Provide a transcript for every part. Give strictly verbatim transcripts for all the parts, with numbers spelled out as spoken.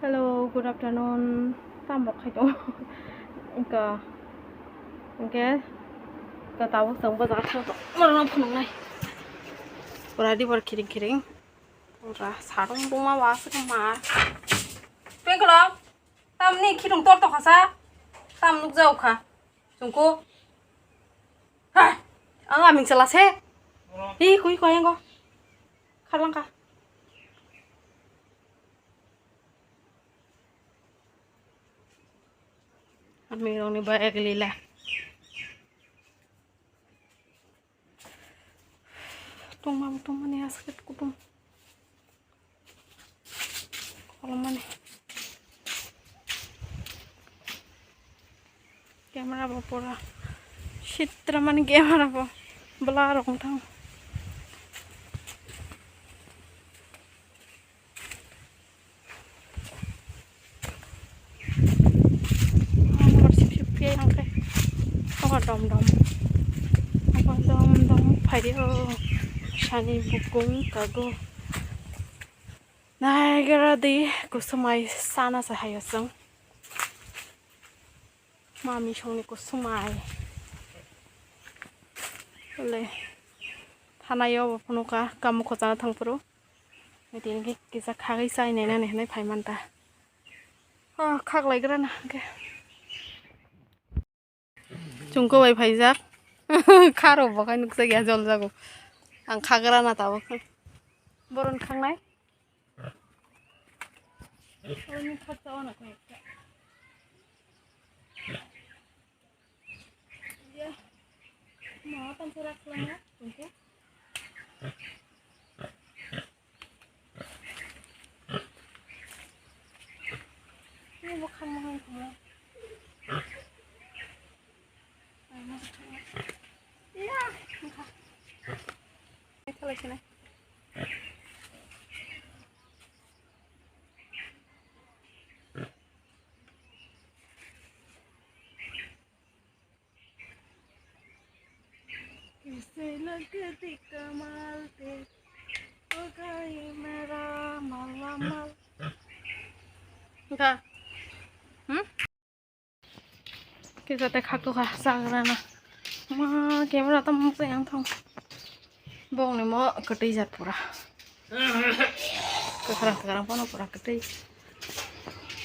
Hello, good afternoon. Tamo khai tong. Engka, engke, engka tabuk tong bwsajak song tong. Norok phunuknai. Pura dibor khiring khiring. Pura sarung buma ba se ma. Twinkle, tamni khitung tor tokha sa. Tam nukjao kha. Chungku. Ha. Ang aming chala se. Hi, kui, kui, angko. Kharlang kha. Amirokni ba ek lila. Tongma bo tongmani aswk kutung. Kolomani. Camera bo pura sitra mani camera bo blur wng thang. Ang sip sip khe ang khe. Tongo dom dom. Tongo dom dom phaio. Sani bukung kago. Naigra di kusumai sana sa hayo sung. Mami songni kusumai. Ole. Thanayo bo phunuka kamu khojana thangphuru. Meeting khe kisa khagwi chai nainani hinwi phai manta. Oh, khaklaigrana hwnkhe. Chungko bai phaijak. Kharo bo khai nukjak ya jol jago. Ang khagrana tabuk. Boron khangnai. Boron ni khatsa wana khai. Ya. Ma tan serak lama. Chungko. Ini bukan mahal semua. Iya, ini kah. Ini kalau sini. Kise lagdi kamal te, o gai mera malamal. Wngkha. Hmm? Kisa te khakto kha chagrana. Ma camera tam mukse yang thong. Bongni mo kwtwi jat pura. Kwkhrang kwkhrang pono pura kwtwi.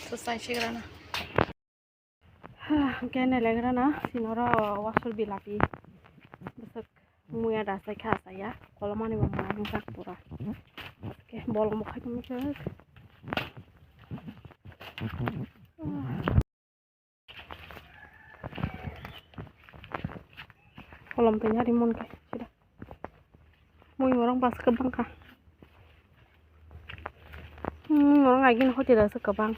So sai sigrana. Hwnkhe nelegrana sinoro wasur bilati bwswk muya da chaikha chaya kolomani bo muya wngkha pura. Hwnkhe bolong bo khai tongmijak. Kolom twi hari mon khe sida. Mui morong bas kwbang kha. Hmm, morong agini hoti da se kwbang.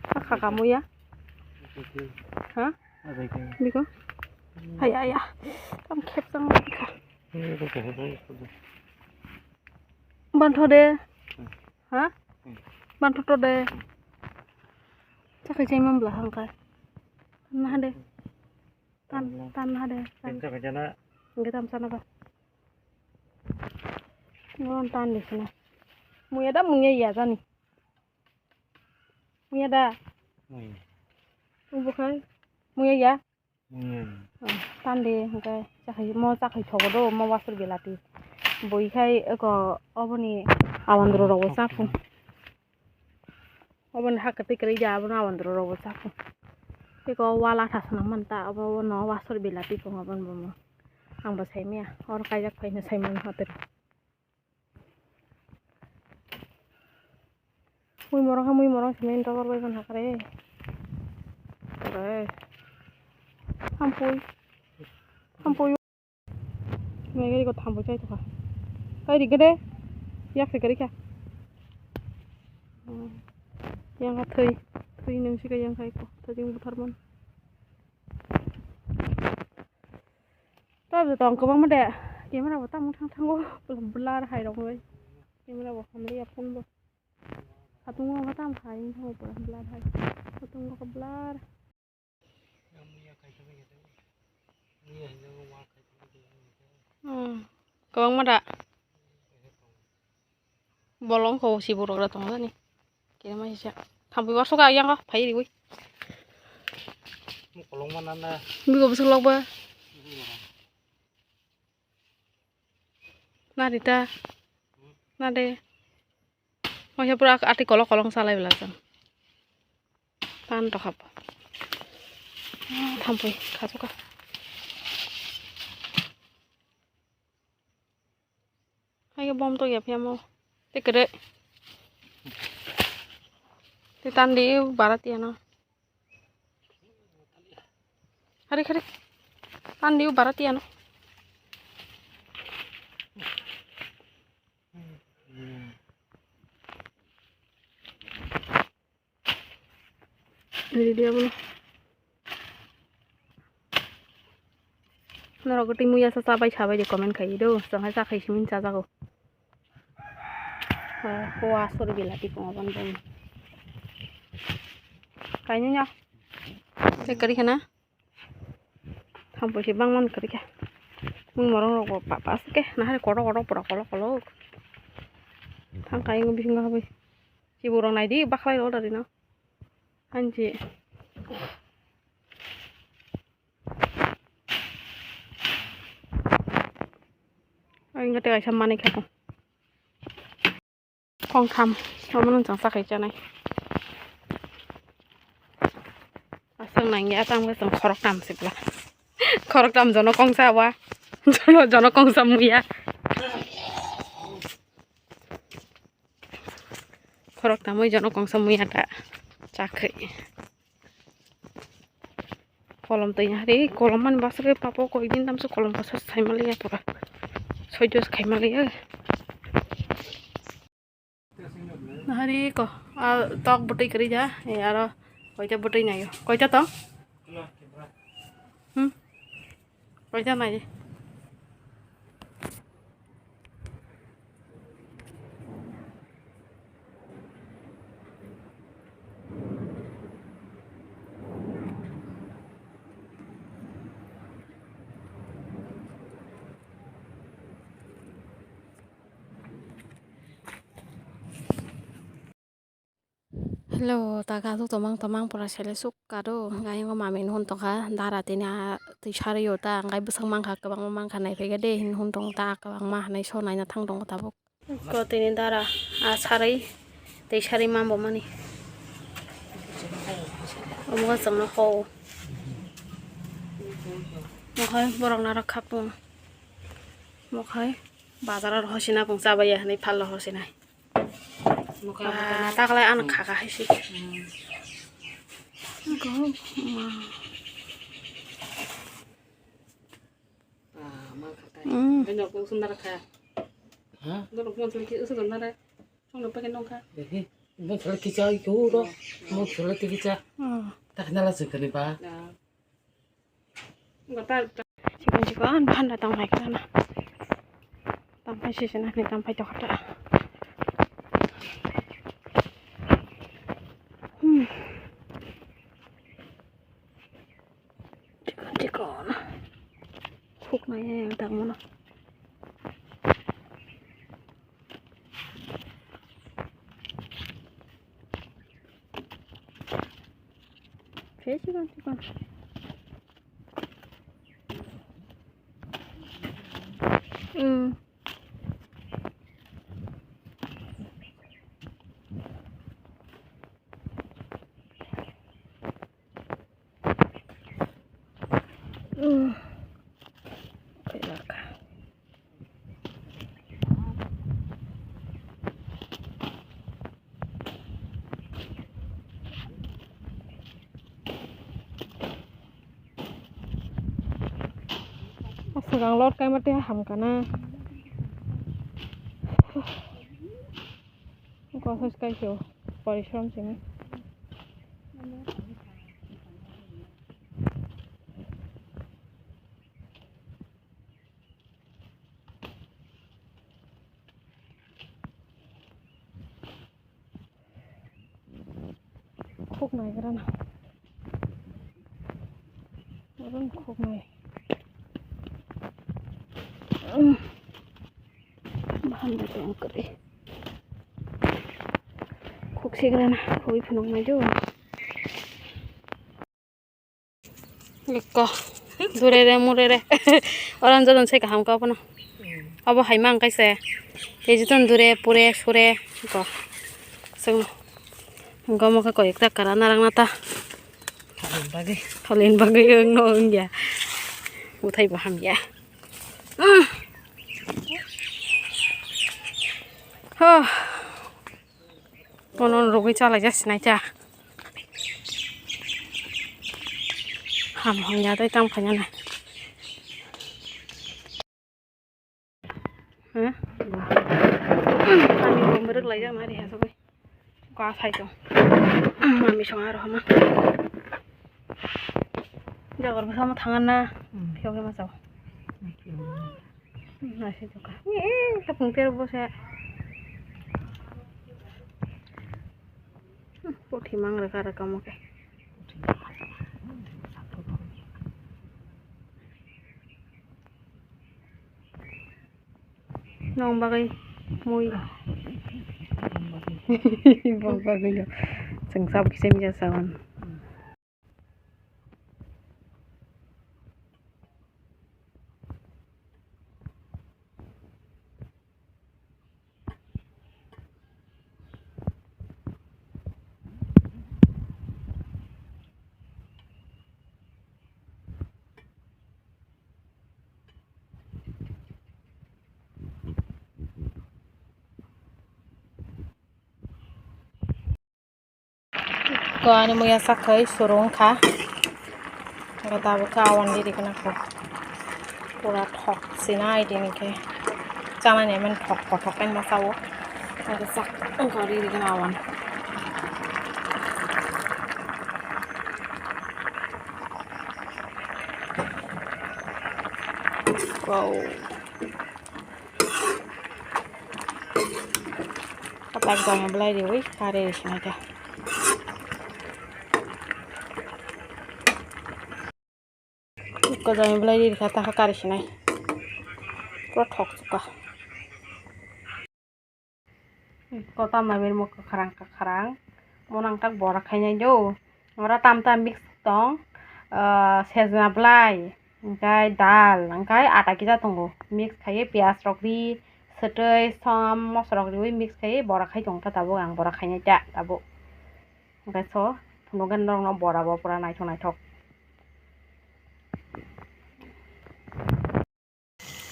Kha kha muya. Ha? Biko. Hai aya. Tam khep sang kha. Bantho de. Ha? Bantho to de. Chakhai chai mam bla hangkai. Na de. Tan, tan ha de, tan. Tensa kajana. Hingke tamsa na ba. Ngon tan de sina. Muya da muya ya jani. Muya da. Muya. Ubo khai. Muya ya. Muya. Oh, tan de hingke chakhai mo chakhai thogo do mo wasur belati. Boi khai eko oboni awandro rogo chakhung. Obo ni ha kwtwi kwrwi da, abono awandro rogo chakung. Tei ko wal atha swnam manta, obo no wasor belati tongo, obo ni bo. Ang bo sai maya, oro kaijak phai no sai mano hotero. Mui morong ha, mui morong simi tobar bai ban hakre. Ore. Hampui. Hampui. Megari ko thambo chai tokha. Kai ri gede. Yak se gari kha. Hmm. Yang ha thwi. Thwi nung sika yang kai ko. Thajing buthar man. Tab tong kwbangma de. Camera bo tamo thang thango. Blur hai rong bai. Camera bo hamri ya phone bo. Satung o tam hai thango pura blur hai. Satung o blur. Muya kaisa bai khe, muya hinjak o Kwbangma da. Bolong ko si borok ra tong ani. Kira mai sa. Thampui wasu ka yang ko phai riwi. Mo kolong mana na. Bigo bwswk lok ba. Na rita. Na de. Mo ya pura ati kolok kolong salai bela sang. Tan to khap. Thampui khasu ka. Hai ke bom to ya phiya mo. Te kere. Te tan di bara tiya no. Hari hari. Tan di bara tiya no. Video bo. Norok twi muya sa chabai sabai de comment khai do. Chang hai cha khai simin cha jago. Hoa sori bilati ko ban ban. Kaini nya. Te kari khana. Thampui se bangmani kwrwi khe. Mui morong rok bo pa pa se khe nahari kotor kotor pura kolok kolok. Thang kai wng bisingo habwi. Chibu rok naidi bakhlai rok dari no. Hanji. Ang kate kaisa manwi kha. Kongtham, omono chwng sakhai chanai. Aswk nangya tamo chwng khoroktham sibla. Khoroktham jono kongsa wa. Jono, jono kongsa muya. Khoroktham oi jono kongsa muya ta. Chakhai. Kolom twi hari kolom mani bwswk papo koi din tamso kolom bwswk sai maliya pura. Soijo khai maliya. Hari ko a tok bwtwi kwrwi ja, e aro koita bwtwi naio. Koita tong? Hmm? Koita nai. Hello, ta ga tuk tomang tomang pura sele suk kado. Gayung mami nuhun tongkha dara tini a twi sarwi o ta, angkai bwswk mankha, kwbangma mankha, naiphai khe de hin nuhun tong ta, kwbangma hanai so naina thang tongo tabuk. Ko tini dara a sarwi tei sarwi mambo mani. Omo chwngno ho. Mohai borok narok khapung. Mohai bazar aro hosina pung chabaiya hinwi phallo hosinai. Ba, taklai ano khaka hai se. Hmm. Hmm. Chikon chikon phanda tong lai kana. Tang phai sisina ni tang phai tokha ta. Hmm. Chikon chikon. Khuk nai yang tang mano. Chikon chikon. Hmm. Hmm. Aswk ang lot kaima tei hamkha na. Kosos kaisio porishrom simi. Khuk nai gra na. Oro khuk nai. Khuk sigrana, khugwi phunuknai jo. Ikko. Durere murere. Oran joron se kaham ka bono. Obo hai mang kaise. Tei jiton dure pure sure. Ikko. Sengno. Gomo khe koi ekta kara narang nata. Thalin bagwi. Thalin bagwi wng no wng ya. Uthai bo ham ya. Mm. Huh. Bono rwgwi chalaijak sinai cha. Ham hamya tei tang phainani. Huh? Ani bwrwk laijak nai riha sogwi. Ka sai tong. Mami song aro hama. Jagor bwsa ma thangan na. Hmm. Phiyok ma chao. Hmm, phiyok. Hmm, nasi joka. Eh, eh, kapung ter bo se. Hmm, puthi mang reka reka mo ke. Nong bagwi mui. Bok bagwi no. Chwng sab kisa misa sawan. Ko ani muya sakhai surung kha. Ga tabuk khe awan diri kana kho. Pura thok sina ai dini khe. Chana ni men thok kothok kan ma sao. Ga sak ko diri kana awan. Wow. Katak jang belai riwi kare sinai khe. Ko jang belai ri kha ta kare sinai. Ko thok chuka. Kota mamir mo kwkhrang kwkhrang. Mo nang tak bora khainai do. Ora tam tam mix tong. Ah, sejna belai, hwnkhe dal, hwnkhe ata kisa tongo. Mix khaiwi piyaj rok ri, swtwi, som, moso rok riwi mix khaiwi bora khai tong kha tabuk ang bora khainai ta tabuk. Hwnkhe so, phunukgwi norokno bora bo pura naithok naithok.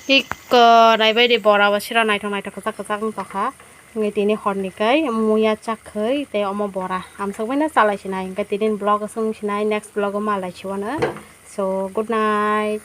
Ikko naibaidi bora bo sira naithok naithok kwchak kwchak wng tongkha. Wngwi tini horni kai muya chakhwi tei omo bora amsok baino chalai sinai, hwnkhe tini vlog aswk wng sinai, next vlog o malai siwano. So, good night.